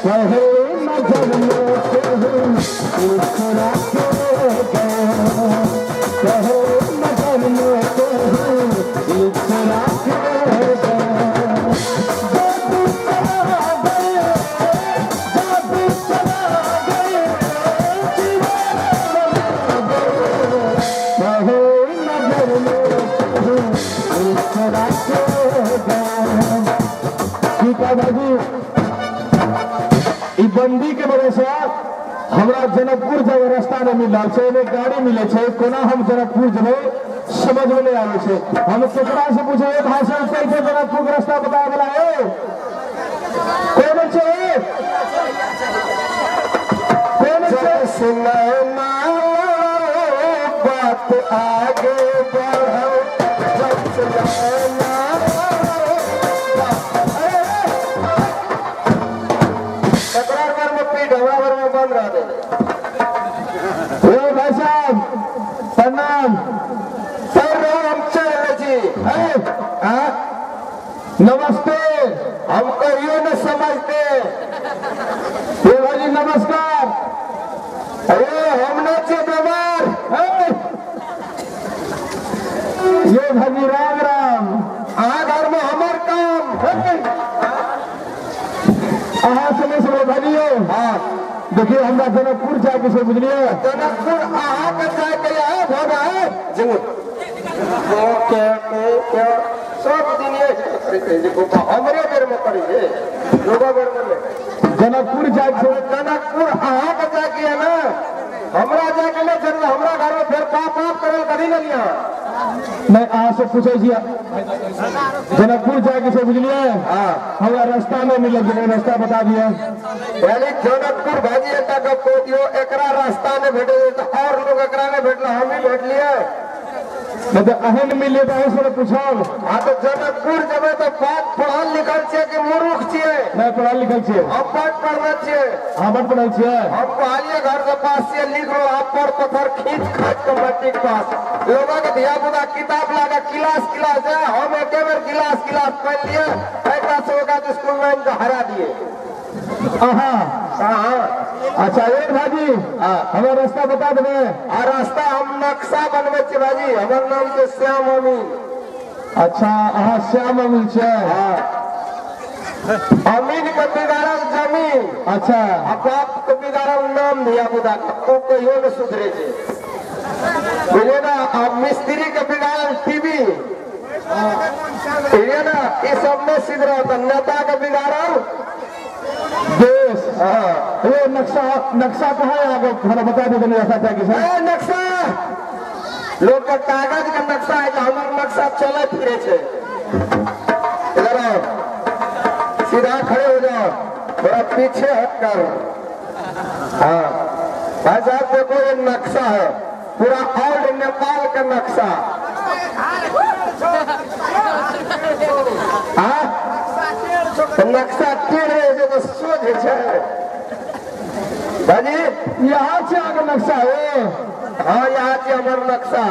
पहली नजर में केहू मुस्कुरा के गए, पहली नजर में केहू मुस्कुरा के गए। जादू चला गए, जादू चला गए, दीवाना बना गए। पहली नजर में केहू मुस्कुरा के गए। ठीक है भाजी, ई बंदी के वजह से हमरा जनकपुर जाए रास्ता नहीं मिल रहल छै, एमे गाड़ी मिले छै, कोना हम जनकपुर जेबै समझ में नहीं आबै छै। हम केकरा से पूछबै? भाई साहब, कैसे जनकपुर के रास्ता बताए वाला है कोई नहीं छै, कोई नहीं छै। सुनना बात आगे बढ़ो, जब सुनना। तकरार बार में पीठ हमरा बार में बंद रह दे। ओ भाई साहब, प्रणाम। सर रहो, हम चल रहे छी। ए, हाँ? नमस्ते। हम कहियो न समझते। ए भाजी, नमस्कार। अरे, हम न छियै बीमार। ए, ये भाजी, राम राम। अहाँ घर में हमर काम। अहाँ समय समय भाजी यौ। हाँ। देखियौ, हमरा जनकपुर जायके छै, बुझलियै? जनकपुर अहाँके जायके यऽ भोगा है जिंगू के के सब दिन ये करैत रहै छै, हमरे बेर में करै छै, लोगो बेर में नहि। जनकपुर जायके छै। जनकपुर अहाँके जायके यऽ ने, हमरा जायके नहि जरूर। हमरा घर में फेर बाप बाप करल करी ने लिअ। नहि, अहाँ से पूछै छी, जनकपुर जायके छै, बुझलियै? हाँ। हमरा रास्ता नहि मिलल छै, रास्ता बता दिअ। यानी जनकपुर, भाजी, एकटा गप कह दियौ, एकरा रास्ता नहि भेटै छै तऽ और लोग एकरा नहि भेटल, हम ही भेटलियै। नहि तऽ अहें नहि मिललियै तऽ अहीं से ने पूछब। हाँ, तऽ जनकपुर जेबै तऽ बात पढ़ल लिखल छियै कि मूर्ख छियै? नहि, पढ़ल लिखल छियै। हम बड पढ़ल छियै। अहाँ बड पढ़ल छियै। हम कहलिए घर से पास छियै, लिख लो आप पर पत्थर खींच खाच के मैट्रिक पास। लोगों के धिया पुता किताब लाके क्लास क्लास जाए, हम एके बेर गिलास गिलास पढ़ लिए, एक से ओकरा स्कूल में इनके हरा दिए। अहाँ? हाँ। अच्छा, एक भाजी। हाँ। हमरा रास्ता बता देबै? आ रास्ता हम नक्शा बनबै छियै भाजी, हमर नाम छै श्याम अमीन। अच्छा, अहाँ श्याम अमीन छियै? हाँ, अमीन के बिगाड़ल जमीन। आ बाप के बिगाड़ल नाम धिया पुता के, ओ कहियो ने सुधरे छै, बुझलियै ने? आ मिस्त्री के बिगाड़ल टीवी, बुझलियै ने? ई सब नहि सुधरत। नेता के बिगाड़ल देश। हाँ। ए, नक्शा, नक्शा कहाँ है आगे? थोड़ा बता दे तनी रास्ता जाके सर। ए, नक्शा लोग के कागज के नक्शा है, हमर नक्शा चले फिरे छै। इधर आओ, सीधा खड़े हो जाओ, थोड़ा पीछे हट कर। हाँ भाई साहब, देखो, ये नक्शा है, पूरा ऑल नेपाल का नक्शा। हाँ, तो नक्शा टेढ़ रहे छै तो सोझ छै भाजी। यहाँ से आगे नक्शा है? हाँ, यहाँ छै हमर नक्शा।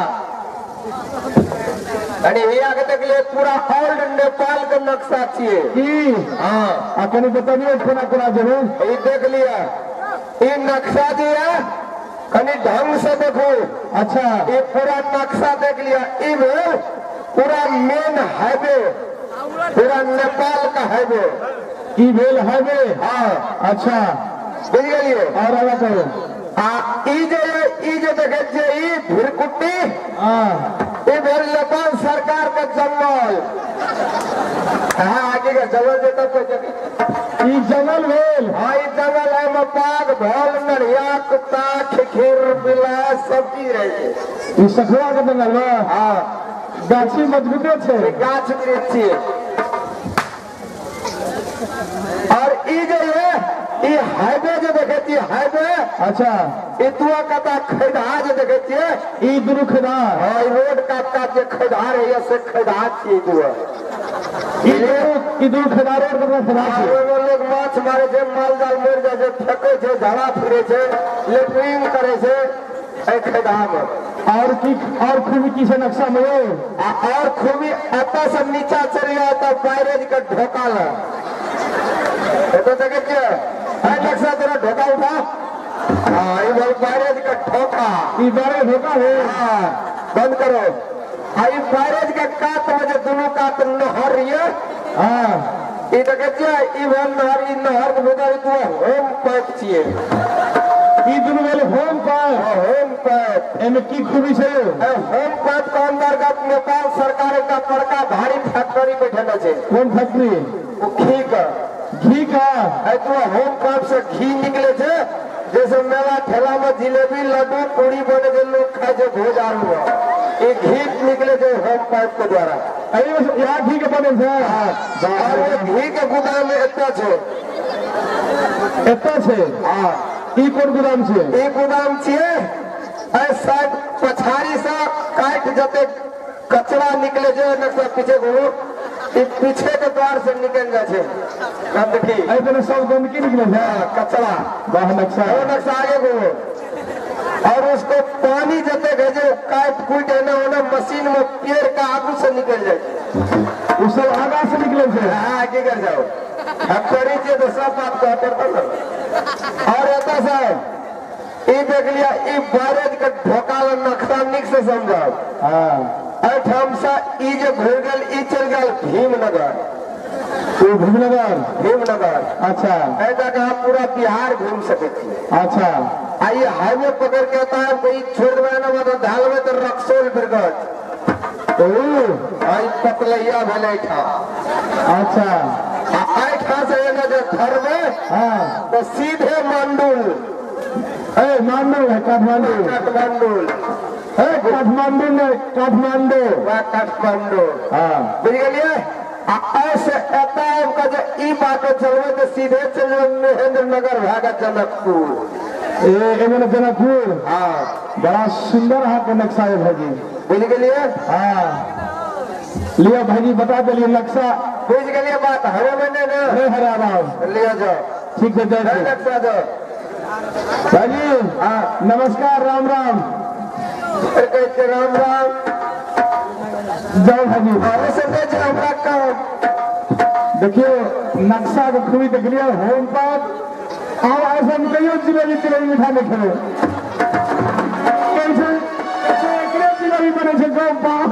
यानी हिया के देखलिए, पूरा ऑल नेपाल के नक्शा छियै। की? हाँ। आ कनी बतबियो, कोना कोना जेबै? ई देख लिया, ई नक्शा जे है, कनी ढंग से देखो। ये पूरा नक्शा देख लिया। ई भेल पूरा मेन हाईवे, पूरा नेपाल का हाईवे। ई भेल हाईवे? हाँ। बुझ गेलिए? और आगा कहो। आ ई जे देखै छियै, ई भिरकुट्टी, ई भेल नेपाल सरकार के जंगल। हाँ, आगे के जंगल जे तब कहै छै। ई जंगल भेल? हाँ, ई जंगल है में बाघ, भल, नढ़िया, कुत्ता, खिखिर, बिलाय सब चीज रहै छै। ई सखुआ के जंगल में? हाँ। गाछी मजबूते छै। ई गाछ वृक्ष छियै। और ई जे ये ई हाईवे जे देखै छियै, हाईवे, ई दुआ कता खैधा जे देखै छियै। ई दुनू खदार? हाँ, ई रोड कात कात जे खैधा रहैया, से खैधा छियै दुआ। ई दुनू खदार, रोड पर खदार छै? ओहिमे लोग माछ मारे छै, माल जाल मरि जाइ छै, फेकै छै, झाड़ा फिरै छै, लेटरिन करै छै एहि खैधा मे। और की, और खूबी की छै नक्शा में यौ? आ और खूबी, एतऽ से नीचा चलि जाओ तऽ बैरेज के ढोका लग। एतऽ देखै छियै, नक्शा तेरा ढोका उठा। हाँ ये बोल बैरेज का ठोका, ई बैरेज ठोका है। हाँ बंद करो। आई बैरेज के कात में जे दोनों कात नहर ये। हाँ ई देखे छियै ई भेल नहर, ई नहर के भीतर तू होम पाइप छियै। ई दुनू भेल होम पाइप। हाँ होम पाइप। एमे की खूबी छै? होम पाइप के अंतर्गत नेपाल सरकार एकटा बड़का भारी फैक्ट्री बैठेने छै। कोन फैक्ट्री? ओ घी के। घी का? तू होम पाइप से घी निकले छै, जैसे मेला ठेला में जिलेबी लड्डू पूरी बने छै, लोग खाए छै भोज आलू। ई घी निकले छै होम पाइप के द्वारा। अरे यहाँ घी के बने छै। और वो घी के गोदाम में एतऽ छै। एतऽ छै? हाँ। ई कोन गोदाम छै? ई गोदाम छियै एहि साइड पछाड़ी से काटि जते कचरा निकले छै नक्शा पीछे घुमू, ई पीछे के द्वार से निकल जाइ छै गंदगी। एहि तरह सब गंदगी निकले छै। कचरा। वाह नक्शा। वो नक्शा आगे घूमो। और उसको पानी जते भेजे काट कूट एने ओने मशीन में पेड़ का आगू से निकल जाए छै। ओ सब आगा से निकले छै। हाँ की कर जाओ फैक्ट्री छै तो सब बात कह पड़ता ना। और एतऽ से ई देख लिया ई बैरेज के ढोका नक्शा नीक से समझाओ। हाँ एहिठाम से ई जे घुरि गेल ई चलि गेल भीमनगर। ओ भीमनगर? भीमनगर। अच्छा। एहि जगह अहाँ पूरा बिहार घूम सकै छी। अच्छा। आ ई हाईवे पकड़ के एतऽ आबि कऽ ई छोड़ि देबै ने मतलब ढालबै तऽ रक्सौल बिरगंज। ओ ई पतलैया भेलै एहिठाम। अच्छा। आ एहिठाम से एने जे धरबै हाँ तऽ सीधे मांडुल। ए मांडुल है काठमांडू। काठमांडू। ए काठमांडू ने काठमांडू। वएह काठमांडू। हाँ बुझि गेलियै? आ एहिसँ एतऽ आबि कऽ जे ई बाटे चलबै तऽ सीधे चलि जेबै महेंद्र नगर भए कऽ जनकपुर। ए एमन जनकपुर। हाँ बड़ा सुंदर अहाँके नक्शा है भाईजी। बुझि गेलियै? हाँ लिअ भाईजी बता देलियै नक्शा। बुझि गेलियै बात? हरेबै नहि ने? नहीं हराब। लिअ जाओ। ठीक है जय नक्शा जाओ भाईजी। हाँ नमस्कार, राम राम। फिर कहै छियै राम राम। जाओ भाईजी। अहाँ से नहि छै हमरा काम। देखियो नक्शा के खूबी देख लियौ होम पाइप। आब ऐसा कहियो जिलेबी तिलेबी मिठाई नहि खेबै। कैसे एकरे जिलेबी बनै छै गाँव बाप।